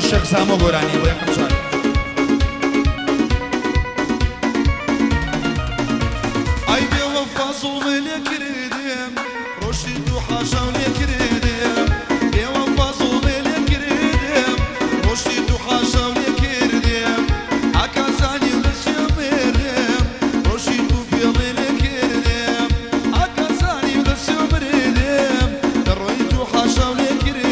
شێخ سامۆ گۆرانی بۆ یەکەم جار. ئای بێ وەفا زوڵمێ لێ کردم ڕۆشتی تو حاشاو لێ کردم بێ وەفا زوڵمێ لێ کردم ڕۆشتی تو حاشاو لێ کردم ئاکا زانی لە سوێ مردم ڕۆشتی تو فێڵێ لێ کردم ئاکا زانی لە سوێ مردم دەڕۆی تو حاشاو لێ کردم.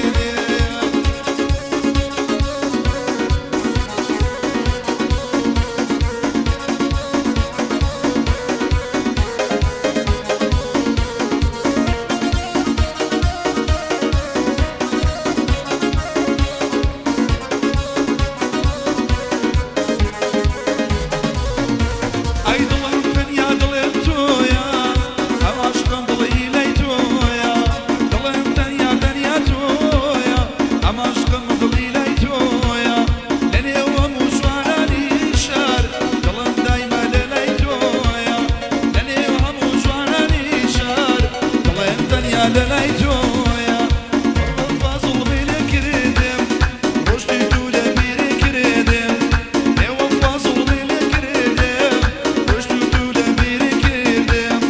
ئەی دڵم تەنیا دڵێ تۆیە، ئەم عەشقم دڵی لای تۆیە، دڵم تەنیا تەنیا تۆیە، ئەم عەشقم دڵی لای تۆیە، لەنێو هەموو جوانانی شار دڵم دایمە لە لای تۆیە، لەنێو هەموو جوانانی شار دڵم تەنیا لە لای تۆیە. وەفا زوڵمی لێ کردم ڕۆشتی تو لە بیری کردم، بێوەفا زوڵمی لێ کردم ڕۆشتی تو لە بیری کردم،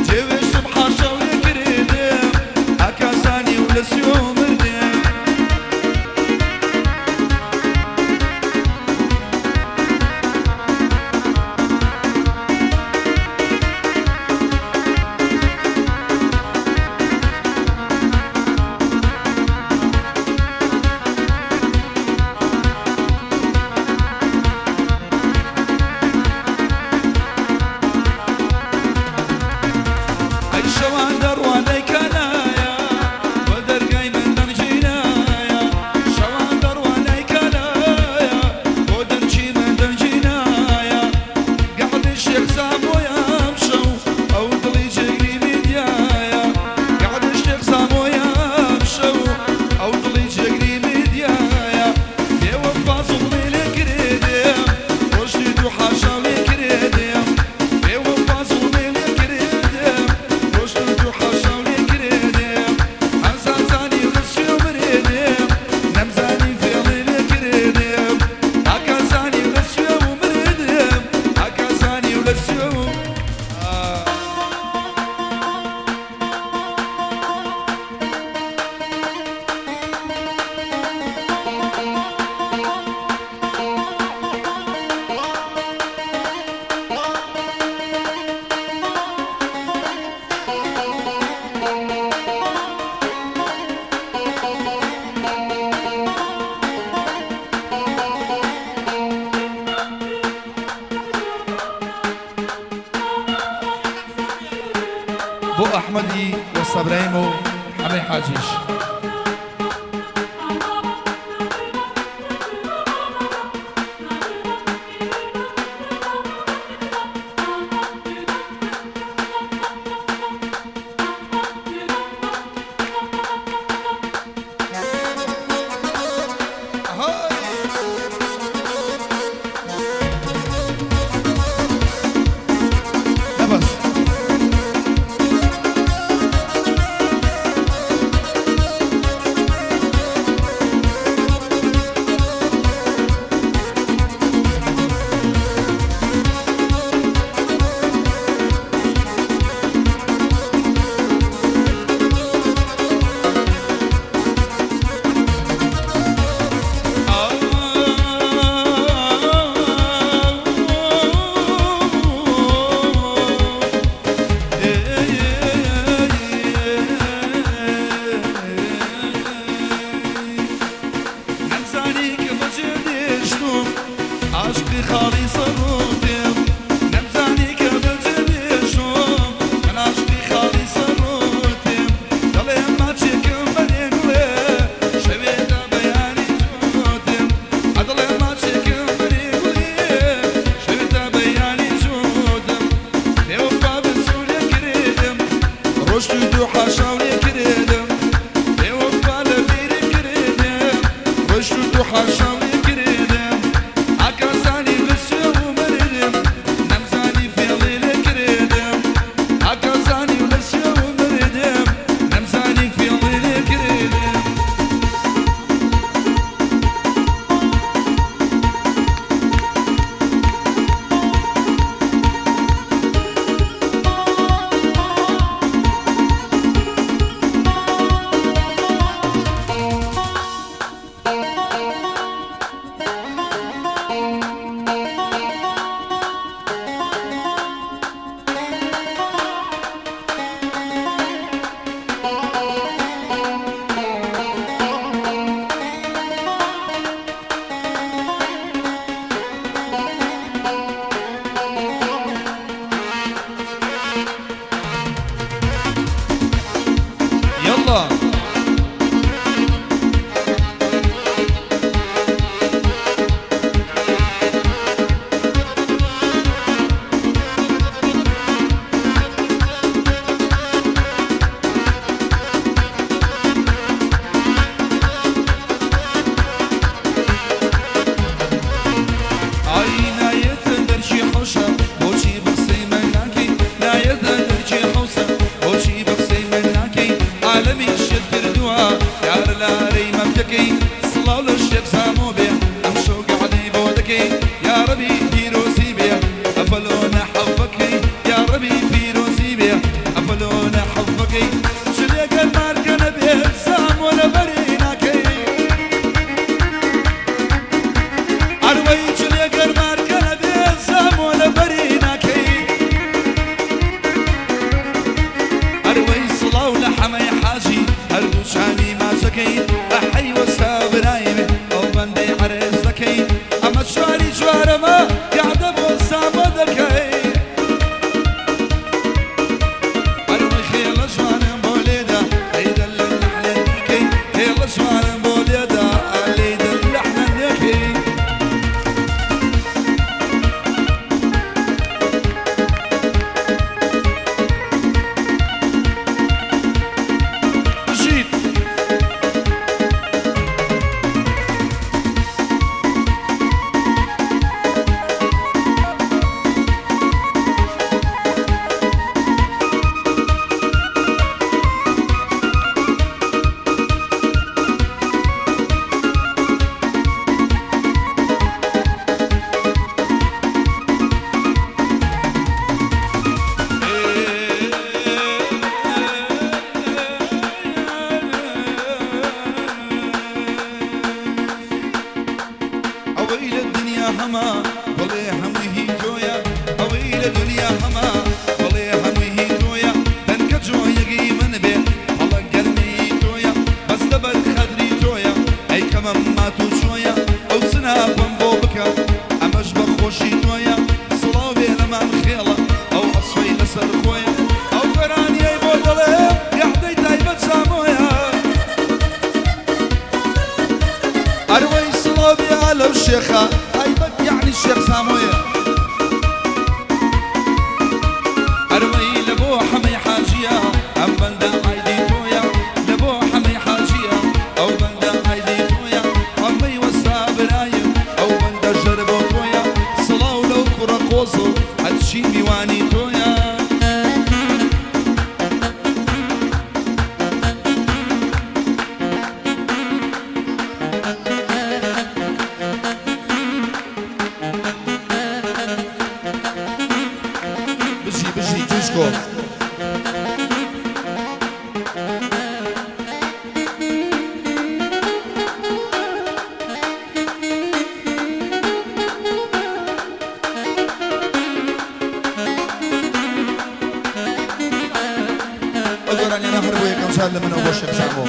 جێوێشتم حاشاو لێ کردم ئاکا زانی و لە سوێ مردم. ئەی شەوان دەڕوانەی کەلایە بە دەرگای من دەنگینایە، شەوان دەڕوانەی کەلایە بۆ دەرکی من دەنگینایە، گەعدی شێخ سامۆیان شەو ئەو دڵی جێگری میدیایە، گەعدی شێخ سامۆیان شەو ئەو دڵی جێگری میدیایە، بێوەفا زوڵمی لێ کردم ڕۆشتی تو حاشاو لێ کردم، بێوەفا زوڵمی لێ کردم ڕۆشتی تو حاشاو لێ کردم، هەزار زانی لە سوێ مردم نەمزانی فێڵێ لێ کردم، ئاکا زانی لە سوێ مردم ئاکا زانی لە سوێ. بۆ ئەحمەدی وەستا برایم و حەمەی حاجیش. نەبەس. نەمزانی کە بەجێ دێشتم عاشقی خاڵی سەڕۆتێم، نەمزانی کە بەجێ دێشتم من عاشقی خاڵی سەڕۆتێم، دەڵێم ماچێکم بەرێ گوڵێ شەوێ تا بەیانی جووتێم، ئەدڵێم ماچێکم بەرێ گوڵێ شەوێ تا بەیانی جووتم، بێوەفا بەسوو لێ کردم ڕۆشت و دوو حاشاو لێ کردم، بێوەفا لە بیری کردم ڕۆشت و دوو حاشاو لێ کردم، ئاکا زانی لە سوێ. هەمە گەعدە بۆ سامۆ دەکەی. ئەروەی خێڵە جوانم بۆ لێدا لێدە لە نەحلە نەکەی، خێڵە جوانم بۆ لێدا لێدە لەحنە نەکەی. بژیت. ئەوەی لە دنیا هەما بڵێ هەمووی هی تۆیە، ئەوەی لە دنیا هەما بڵێ هەمووی هی تۆیە، دەنکە جۆیەگەی من بێ هەڵە گەرمی تۆیە، بەس لەبەر خەدری تۆیە ئەی کەمەم مات و چۆیە، ئەو سناپەم بۆ بکە ئەمەش بە خۆشی تۆیە، سڵاو بێ لەمان خێڵە ئەو عەسفەی لەسەر خۆیە، ئەو گۆرانیەی بۆ دەڵێم یەحدەی تایبەت سامۆیە. ئەروەی سڵاو بێ لەو شێخە تایبەت یەعنی شێخ سامۆیە. ئەروەی لە بۆ حەمەی حاجیە ئەم بەندە عایدی تۆیە، لە بۆ حەمەی حاجیە ئەو بەندە عایدی تۆیە، حەمەی وەستا برایم ئەو بەندە ژەر بۆ تۆیە، سڵاو لەو کوڕە قۆزڵ هەرچی میوانی تۆیە. بژی بژی جوشکۆ. ئەو گۆرانیانە هەر بۆ یەکەم جار لە منەوە بۆ شێخ سامۆ.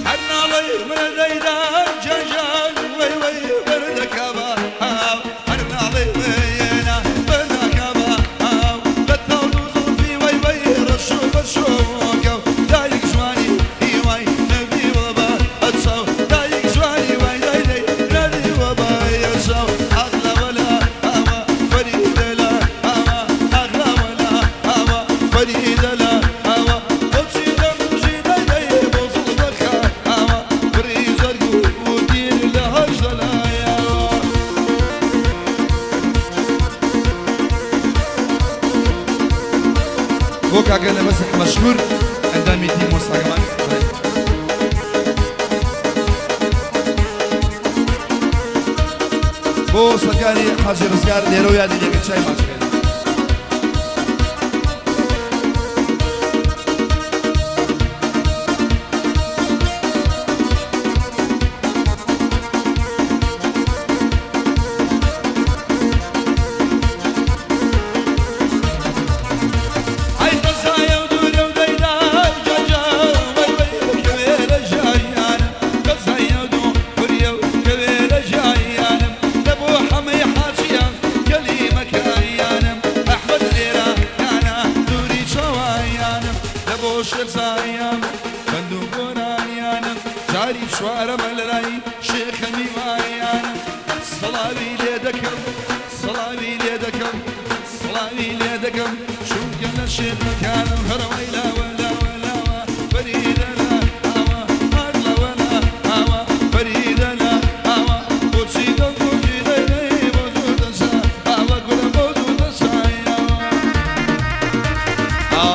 هەر ناڵەی منە دەیدا جان جان وەی وەی بەردەکەبە، هەر ناڵەی وێنە بەردەکەبە لە تاو و زوڵفی وەی وەی ڕەش و بەشۆکە، دایک جوانی هیوای نەبیوە بە ئەچاو، دایک جوانی وای دای دای نەدیوە بە ئەچاو، ئاغلا وەلا ئاوا فەریدە لە ئاوا، ئاغلا وەلا ئاوا فەریدە لە ئاوا، بۆچی دەمژی دای دای بۆ زوڵبەکە ئاوا، بڕی زەرگ و دیر لە هەژدە لایەوە. بۆ کاکە نەبەز مەشهور ئەندامی تیم وەستاکەمان. بۆ سەرکاری حاجی ڕزگار لێرە و یادی لێکرد چای ماچ. ئەی قەزایە و دوورە و دەیدا جاجا وەی وەی کەوێ لە ژایانم، قەزایە و دووریە و کەوێ لە ژایانم، لە بۆ حەمەی حاجیە کەلیمەکایانم، ئەحمەد لێرە یانە دووری چاوایانم، لە بۆ شێخزایان بەند و گۆرانیانم، جاری چوارەمە لە لای شێخە میوانیانم، سڵاوی لێ دەکەم سڵاوی لێ دەکەم سڵاوی لێ دەکەم، چونکە لە شێخەکانم هەرەوەی لاوە لاوە لاوە فەریدە لە ئاوا، ئاگڵەوە لە ئاوا فەریدە لە ئاوا، بۆچی دڵ بۆچی دەی دەی بۆ دوو دەسا ئاوا گوڵە بۆ دوو دەسایەوە. ئا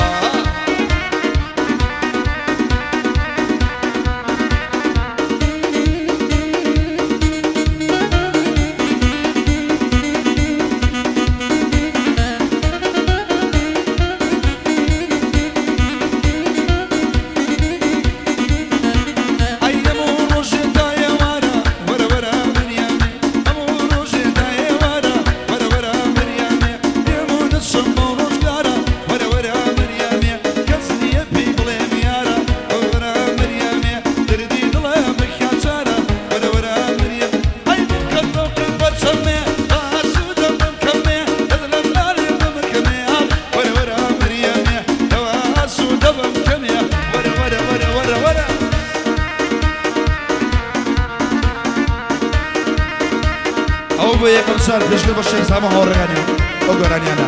بۆ یەکەم جار پێشکەش بە شێخ زامە هاوڕێکانی ئەو گۆرانیانە.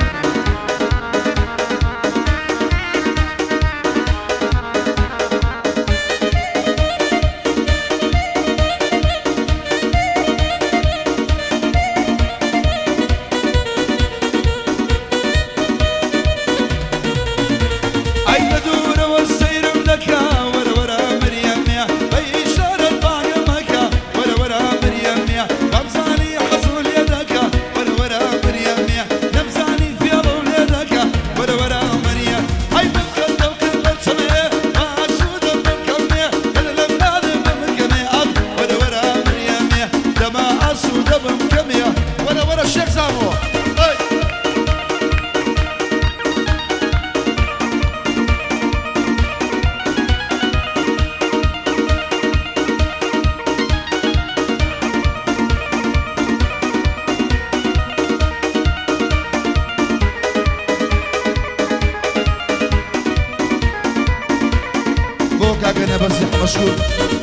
ئەی لە دوورەوە سەیرم دەکا وەرە وەرە مریەمێ بە ئیشارەت بانگم ئەکا وەرە وەرە مریەمێ وامزانی حەزم لێ دەکا وەرە وەرە مریەمێ نەمزانی فێڵم لێ دەکا وەرە وەرە مریەم ئەی بمکە دەوکە بە چەمێ ئاسوودەم بمکەمێ دڵ لەم نادە بمکەمێ ئاخ وەرە وەرە مریەمێ دەما ئاسوودە بمکەمێ وەرە وەرە شێخ زامۆ ئەی. بۆ کاکە نەبەزی حەمەشکور.